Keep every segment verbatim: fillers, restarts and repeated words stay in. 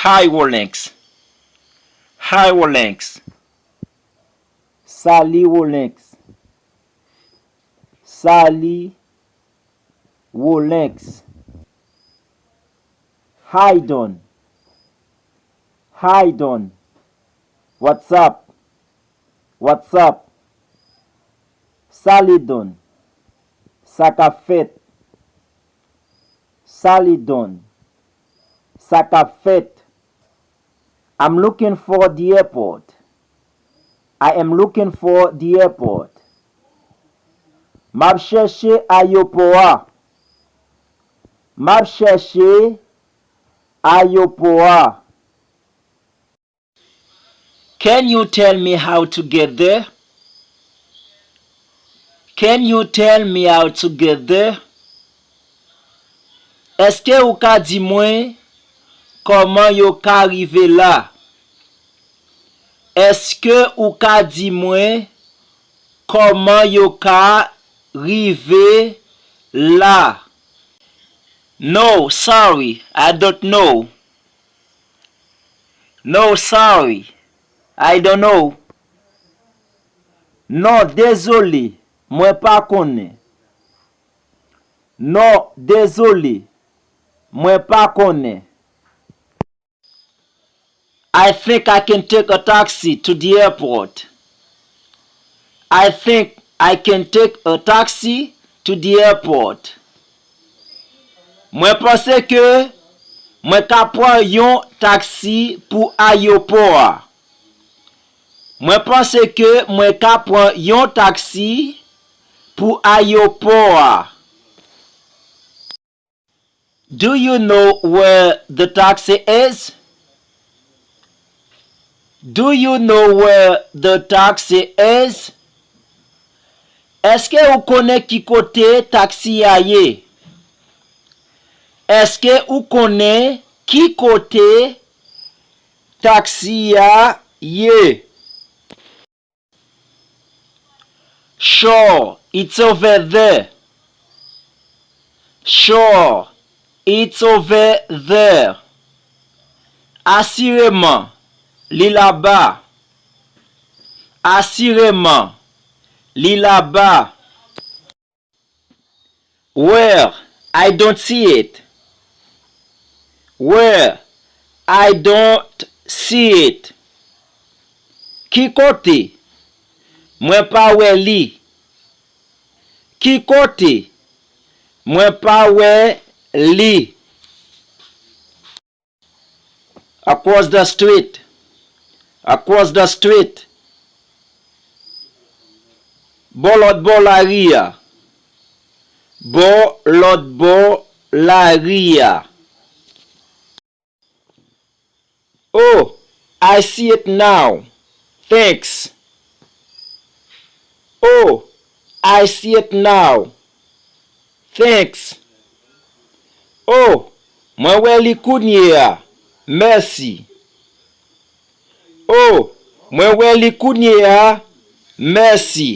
Hi Wolinx. Hi Wolinx. Sali Wolinx. Sali Wolinx. Hi Don. Hi Don. What's up? What's up? Sali Don. Sa k ap fèt? Sali Don. Sa k ap fèt? I'm looking for the airport. I am looking for the airport. M ap chèche ayopò a. M ap chèche ayopò a. Can you tell me how to get there? Can you tell me how to get there? Èske ou ka di mwen kòman yo ka rive la? Èske ou ka di mwen kòman yo ka rive la? No, sorry, I don't know. No, sorry, I don't know. Non, dezole, mwen pa konnen. Non, dezole, mwen pa konnen. I think I can take a taxi to the airport. I think I can take a taxi to the airport. Mwen panse ke mwen ka pran yon taksi pou ayopò a. Mwen panse ke mwen ka pran yon taksi pou ayopò a. Do you know where the taxi is? Do you know where the taxi is? Èske ou konnen ki kote taksi a ye? Èske ou konnen ki kote taksi a ye? Sure, it's over there. Sure, it's over there. Asireman, li laba. Asireman, li laba. Where? I don't see it. Where? I don't see it. Ki kote? Mwen pa wè li. Ki kote? Mwen pa wè li. Across the street. Across the street. Bò lòt bò lari a. Bò lòt bò lari a. Oh, I see it now. Thanks. Oh, I see it now. Thanks. Oh, mwen wè li kounye a. Mèsi. Oh, mwen wè li kounye a. Mèsi.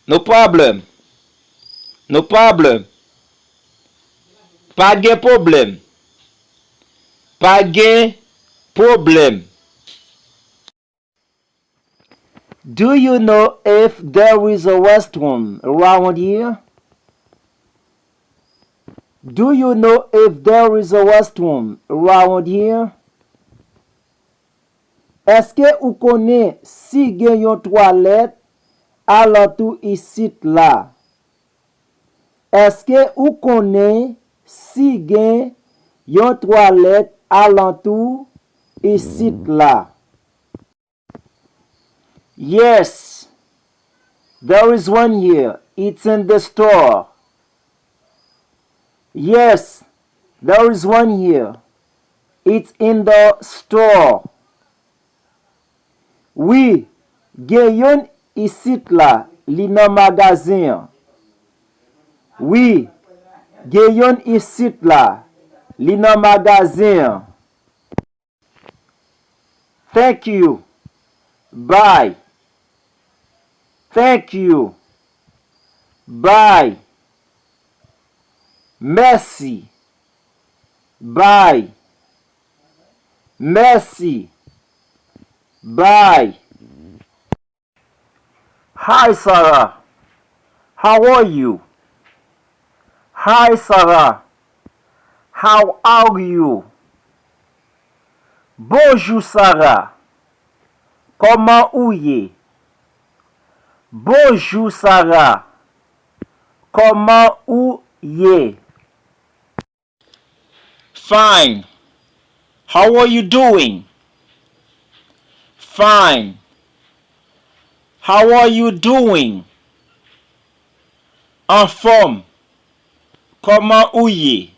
No problem. No problem. Pa gen pwoblèm. Pa gen pwoblèm. Do you know if there is a restroom around here? Do you know if there is a restroom around here? Èske ou konnen si gen yon twalèt alantou isit la? Èske ou konnen si gen yon twalèt alantou isit la? Yes, there is one here. It's in the store. Yes, there is one here. It's in the store. Wi, gen youn isit la, li nan magazen an. Wi, gen youn isit la, li nan magazen an. Thank you. Bye. Thank you. Bye. Mèsi. Bay. Mèsi. Bay. Hi Sarah, how are you? Hi Sarah, how are you? Bonjou Sarah, kòman ou ye? Bonjou Sarah, kòman ou ye? Fine. How are you doing? Fine. How are you doing? Anfòm. Kòman ou ye?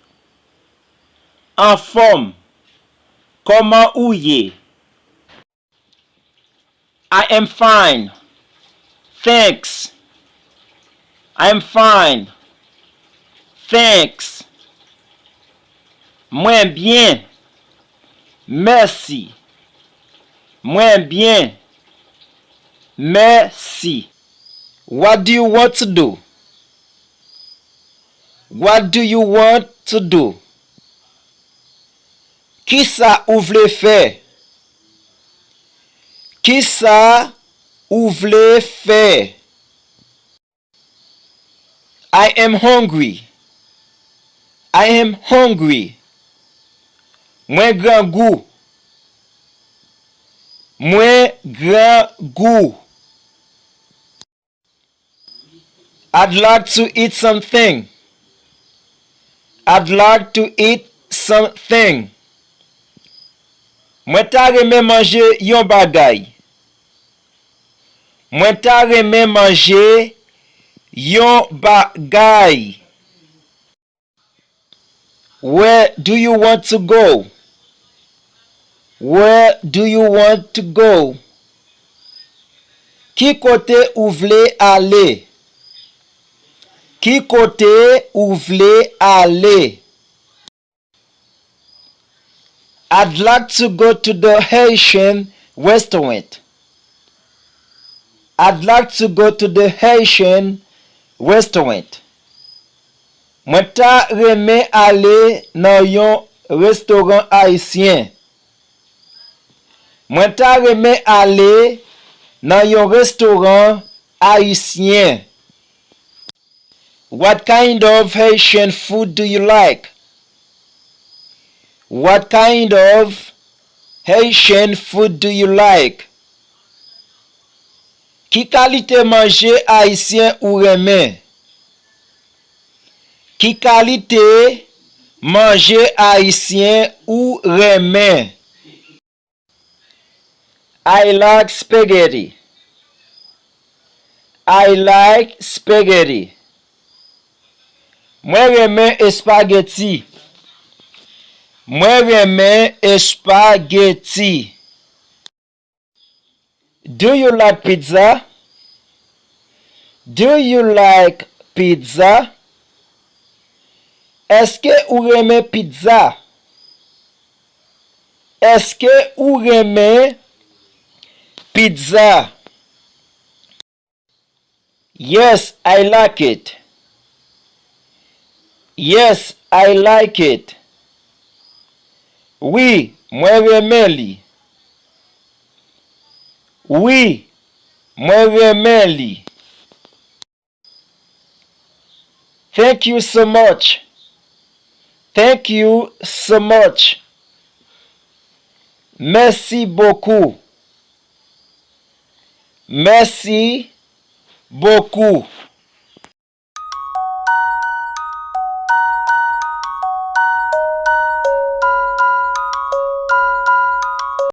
Anfòm. Kòman ou ye? I am fine. Thanks. I am fine. Thanks. Mwen byen. Mèsi. Mwen byen. Mèsi. What do you want to do? What do you want to do? Kisa ou vle fè? Kisa ou vle fè? I am hungry. I am hungry. Mwen grangou. Mwen grangou. I'd like to eat something. I'd like to eat something. Mwen ta renmen manje yon bagay. Mwen ta renmen manje yon bagay. Where do you want to go? Where do you want to go? Ki kote ou vle ale? Ki kote ou vle ale? I'd like to go to the Haitian restaurant. I'd like to go to the Haitian restaurant. Mwen ta renmen ale nan yon restoran ayisyen. Mwen ta renmen ale nan yon restoran ayisyen. What kind of Haitian food do you like? What kind of Haitian food do you like? Ki kalite manje ayisyen ou renmen? Ki kalite manje ayisyen ou renmen? I like spaghetti. I like spaghetti. Mwen renmen espageti. Mwen renmen espageti. Do you like pizza? Do you like pizza? Èske ou renmen pizza? Èske ou renmen pizza? Yes, I like it. Yes, I like it. Wi, mwen renmen li. Wi, mwen renmen li. Thank you so much. Thank you so much. Mèsi bokou. Mèsi bokou.